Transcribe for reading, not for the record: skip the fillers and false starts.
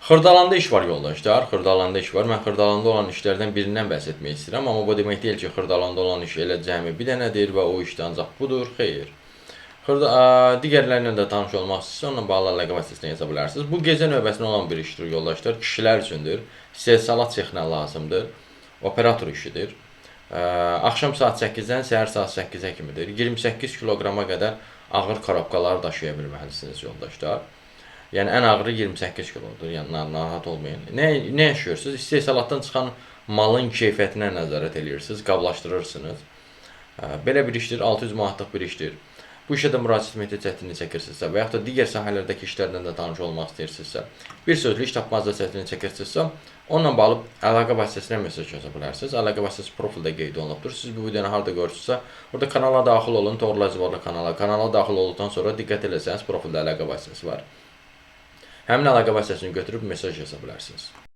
Xırdalanda iş var yoldaşlar, Xırdalanda iş var. Mən Xırdalanda olan işlərdən birindən bəhs etmək istəyirəm, amma bu demək deyil ki, Xırdalanda olan iş elə cəmi bir dənədir və o işdə ancaq budur. Xeyr. Digərləri ilə də tanış olmaq istəyirsə, onunla bağlı əlaqə vasitəsinə yaza bilərsiniz. Bu gecə növbəsində olan bir işdir yoldaşlar, kişilər üçündür. İstehsalat sexinə lazımdır. Operator işidir. Axşam saat 8-dən səhər saat 8-ə kimidir. 28 kiloqrama qədər ağır korobkalar daşıya bilməlisiniz yoldaşlar. Yəni ən ağırı 28 kilodur. Yəni narahat olmayın. Nə yaşayırsınız? İstehsalatdan çıxan malın keyfiyyətinə nəzarət eləyirsiniz, qablaşdırırsınız. Belə bir işdir, 600 manatlıq bir işdir. Bu işə də müraciət etməkdə çətinlik çəkirsinizsə və yaxud da digər sahələrdəki işlərlə də tanış olmaq istəyirsinizsə, bir sözlə iş tapmaqda çətinlik çəkirsinizsə, onunla bağlı əlaqə vasitəsinə mesaj yaza bilərsiniz. Əlaqə vasitəsi profildə qeyd olunubdur. Siz bu videonu harda görürsünüzsə, orada kanala daxil olun, Toğrul Əzizoğlu kanala. Kanala daxil olduqdan sonra diqqət eləsəniz profildə əlaqə vasitəsi var. Həmin əlaqə vasitəsini götürüb mesaj yaza bilərsiniz.